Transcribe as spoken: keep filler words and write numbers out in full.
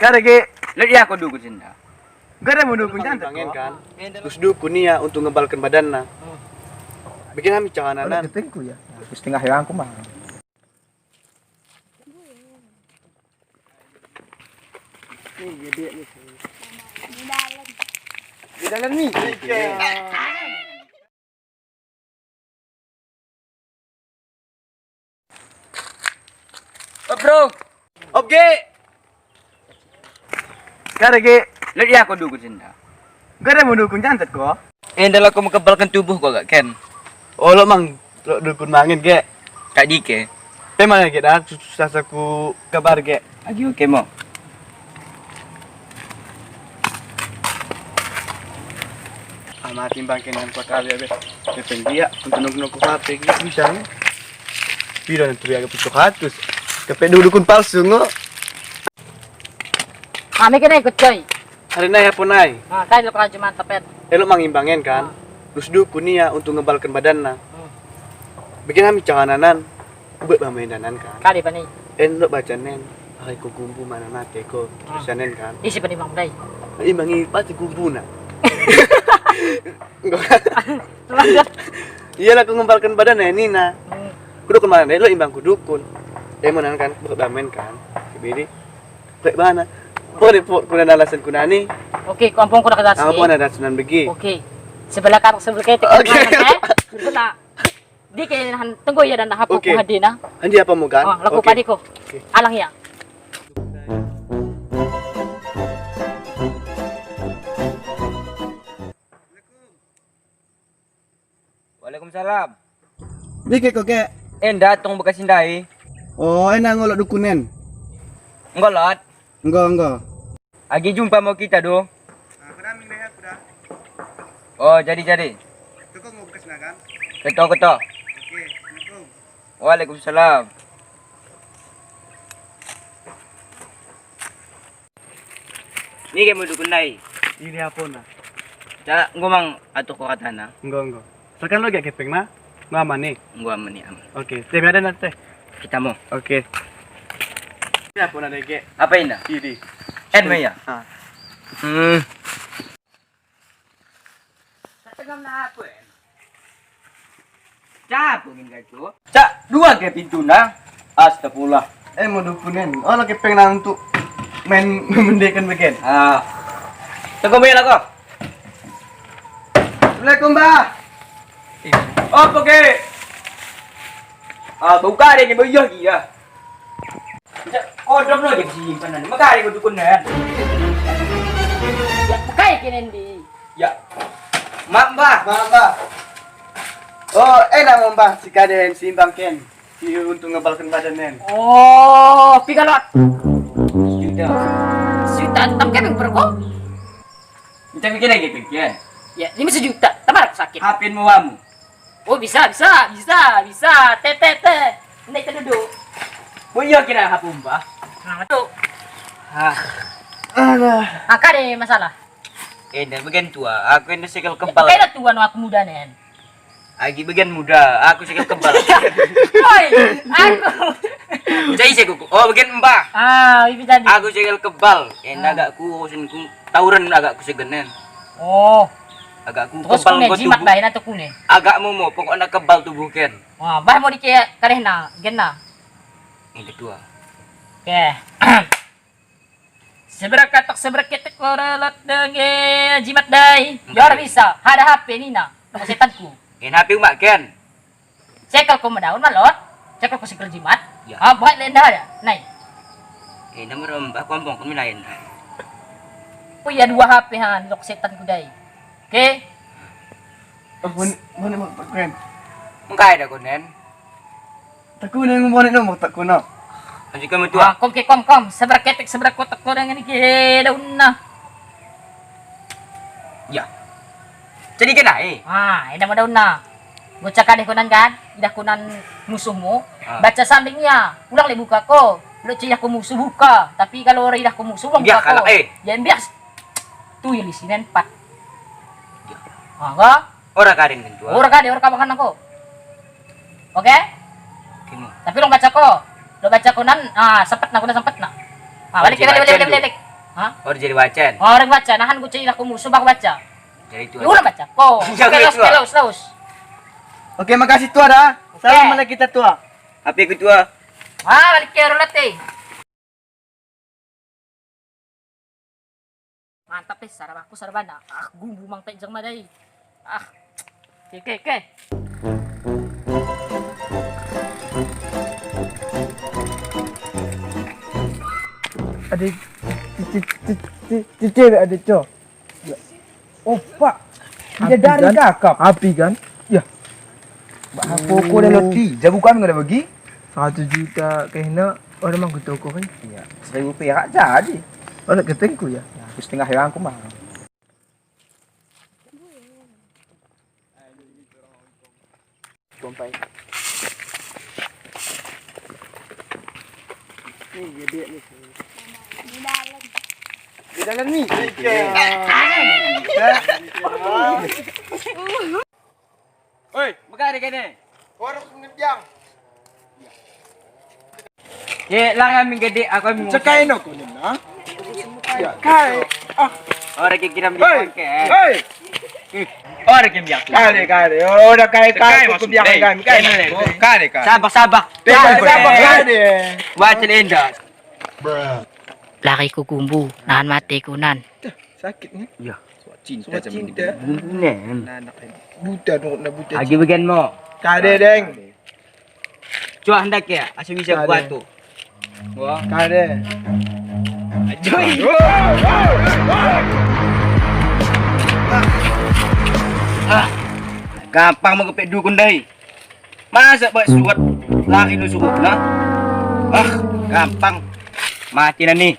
Gada ge. Let ia ko dukun sinda. Gada mo dukun jantet ko. Kan? Terus dukun ia untuk ngebalken badanna. Bikin ami cahananan. Ada kepengku ya. Terus tengah yang aku mah. Di dalam ni. Op, bro. Op, ge. Gada ge. Let ia ko dukun sinda. Gada mo dukun jantet ko. Enda lako mengkebalken tubuh ko gak, Ken. Olo mang, lo dukun mangin ge. Kak dike. Pe mana ge dah, susah saku kabar ge. Agi oke mo. Amat imbang kenan kuat kali abe. Kepeng dia untuk nunggu-nunggu H P gitu bisa. Piro nanti biaya pitu ratus. Kepeng dukun palsu ngo. Kami kena ikut coy. Hari nai apa nai? Ah, kai lo kerja mantap pet. Elo mang imbang en kan. Terus dukun ia untuk ngebalken badanna. Bikin ami cahananan. Ubet bah main danan kan. Kali pani. En lo baca nen. Hari ku gumbu mana mate ko. Terus nen kan. Isi pani mang dai. Imbangi pasti gumbuna. Lanjut. Ia lako ngebalken badanna nina. Kudukun mana dai lo imbang kudukun. Emo nan kan, bek damen kan. Kebiri. Bek bana. Pone pot kuna alasan kunani. Oke, kampung kuna kata. Apa na dasanan begi. Oke. Sebelah katak sebelah ketek. Oke. Dike han tenggo ia dan hapu ku hadina. Andi apa mo kan? Oh, lako padi ko. Alang ia. Waalaikumsalam. Dike ko ke? Enda tong bekas indai. Oh, enda ngolot dukunen. Ngolot? Nggo, nggo. Agi jumpa mo kita do. Oh, jadi, jadi. Keto, keto. Waalaikumsalam. Nige mo dukun nai. Ini apona? Ca, nggo mang atuh ko katana. Nggo, nggo. Sakan lo ge kepeng na? Nggo aman ni? Nggo aman ni, aman. Oke, teh ada nanti. Kita mo. Oke. Ini apona dege? Apa ini? Ini. En mo ia? Ah. Hmm. Ca, dua ge pintuna. Astagfirullah. Eh, mo dukunen. Oh, lagi pengen untuk main memendekkan bagian. Ah. Teko bela ko. Assalamualaikum, Mbah. Oh, oke. Ah, bau kare ni, bau iya, iya. Kodom lo jadi simpanan. Makare ko dukun nen. Ya, makare kenen di. Ya. Maaf, Mbah. Maaf, Mbah. Oh, ena mo, Mbah, si kaden si imbang ken. Si untuk ngebalken badan nen. Oh, piga lot? Sejuta. Sejuta, tam kepeng berko? Minta bikin lagi pikiran. Ya, lima sejuta. Tamar aku sakit. Hapin mo wamu. Oh, bisa, bisa, bisa, bisa. Te, te, te. Ndai kita duduk. Mo iya kira hapum, Mbah. Nah, tu. Ah. Alah. Angka deh masalah. Enda bagian tua, aku enda sekel kebal. Enda tua no aku muda nen. Agi bagian muda, aku sekel kebal. Oi, aku. Cai se kuku. Oh, bagian mbah. Ah, ibi tadi. Aku sekel kebal. Enda agak ku, sen ku tauren agak ku segenen. Oh. Agak ku kebal kone jimat bae na tu kone. Agak mo mo, pokokna kebal tubuh ken. Wah, bah mo dike karehna, genna. Yang kedua. Oke. Seberak katak seberak ketek ora lot denge jimat dai. Ora bisa, ada H P nina. Toko setanku. Gen H P umak ken. Cekel ko medaun malot. Cekel ko sekel jimat. Ya. Ah, baik lenda ya. Nai. Eh, nomor mbah kompong kami lain. Oh iya, dua H P han, toko setanku dai. Oke. Oh, mone, mone, mone, ken. Mengkai da konen. Takuna ngo mone no mo takuna. Aji kami tua. Ah, kom ke kom kom, seberak ketek seberak kotak korang ini ke daunna. Ya. Jadi kena eh. Ah, enda mo daunna. Gocak kadeh konan kan, idah konan musuhmu. Ah. Baca sambing ia, ulang le buka ko. Lo cidah ko musuh buka, tapi kalau ora idah ko musuh ulang buka ko. Eh. Ya bias. Tu ya lisinen pat. Ya. Ah, enggak? Ora karen kan tua. Ora karen, ora kabakan aku. Oke? Kini. Tapi lo baca ko. Lo baca ko nan, ah, sempet na, ko nan sempet na. Ah, balik, balik, balik, balik, balik. Hah? Oda jadi baca. Oda baca, nahan ku cak ilah ku musuh bak baca. Jadi tua. Ulang baca. Ko. Iya, oke, laus, tua. Oke, laus, laus. Oke, makasih tua dah. Oke. Salam mari kita tua. Ape ku tua? Ah, balik ke latih. Mantap eh, sara bakku sara bana. Ah, gumbu mang pejeng madai. Ah. Ke, ke, ke. Ade, ti, ti, ti, ti, ti, ade, co. Ya. Oh, Pak. Bidadari kan? Kakap. Api kan? Ya. Bak apo ko dah loti? Jabu kami nggak ada bagi? Satu juta kena, oda mang ku toko kan? Iya. Seribu perak jadi. Oda kepengku ya. Ya, aku setengah herangku mah. Kompai. Ni gedek ni. Di dalam ni. Oi, mekare kene. Warung ngebiang. Ye, larang mi gedek aku mi. Cekai no kunin, ha? Ya, kai. Ah. Oda kira mi pangke. Hei. Oda kira mi. Kare, kare. Oda kai, kai, kai, ku biang kai. Kare, kare. Sabar, sabar. Sabar, sabar, kare. Wacel enda. Lari ku gumbu, nahan mate ku nan. Sakit ni. Iya. Cinta. Cinta. Gumbu nen. Buta dong, na buta. Agi bagian mo. Kade, deng. Coa hendak ya, asa bisa kuat tu. Wah. Kade. Ajoi. Ah, gampang mo kepek dukun dai. Masa baik surat lari nu suruh na? Ah, gampang. Mati na ni.